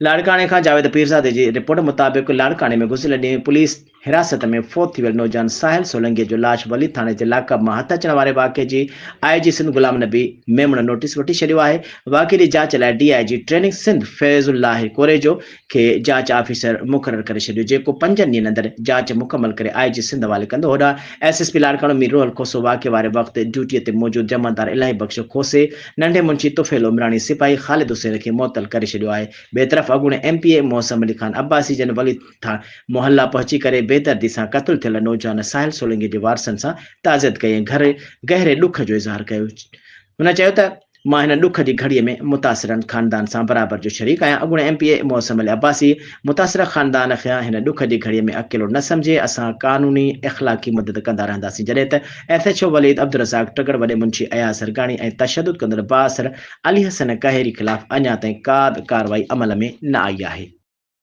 لاڙڪاڻي کان جاويد پيرزادي جي رپورٽ مطابق لاڙڪاڻي ۾ گذريل ڏينهن پوليس حراست ۾ فوت ٿي ويل نوجوان ساحل سولنگي جو لاش وليد ٿاڻي جي لاڪ اپ مان هٿ اچڻ واري واقعي جي آء جي سنڌ غلام نبي ميمڻ نوٽيس وٺي ڇڏيو آهي واقعي جي جاچ لاء D I G training Sindh Faiz Ullah Korejo کي جاچ آفيسر مقرر ڪري ڇڏيو جيڪو پنجن ڏينهن اندر جاچ مڪمل ڪري آء جي سنڌ حوالي ڪندو هوڏانهن S S P Larkana Mir Rohal Khoso واقعي واري وقت ڊيوٽي تي موجود جمعدار الاهي بخش کوسي ننڍي منشي طفيل عمراڻي سپاهي خالد حسين کي معطل ڪري ڇڏيو آهي ٻئي طرف اڳوڻي M P A Mohsin Ali Khan Abbasi جن ولي ٿاڻ محلا پهچي ڪري بيدردي سان قتل ٿيل نوجوان ساحل سولنگي جي وارثن سان تعزيت ڪئي ۽ گهري گهري ڏک جو اظهار ڪيو. هن چيو ته مان هن ڏک جي گهڙي ۾ متاثرن خاندان سان برابر جو شريڪ آهيان. اڳوڻي M P A Mohsin Ali Abbasi متاثره خاندان کي هن ڏک جي گهڙي ۾ اڪيلو نه سمجهي اسان قانوني اخلاقي مدد ڪندا رهنداسين جڏهن ته S H O Waleed Abdulrazzaq Tagar وڏي منشي اياز سرگاڻي ۽ تشدد ڪندڙ بااثر علي حسن ڪهيري خلاف اڃا تائين ڪا به ڪارروائي عمل ۾ نه آئي آهي.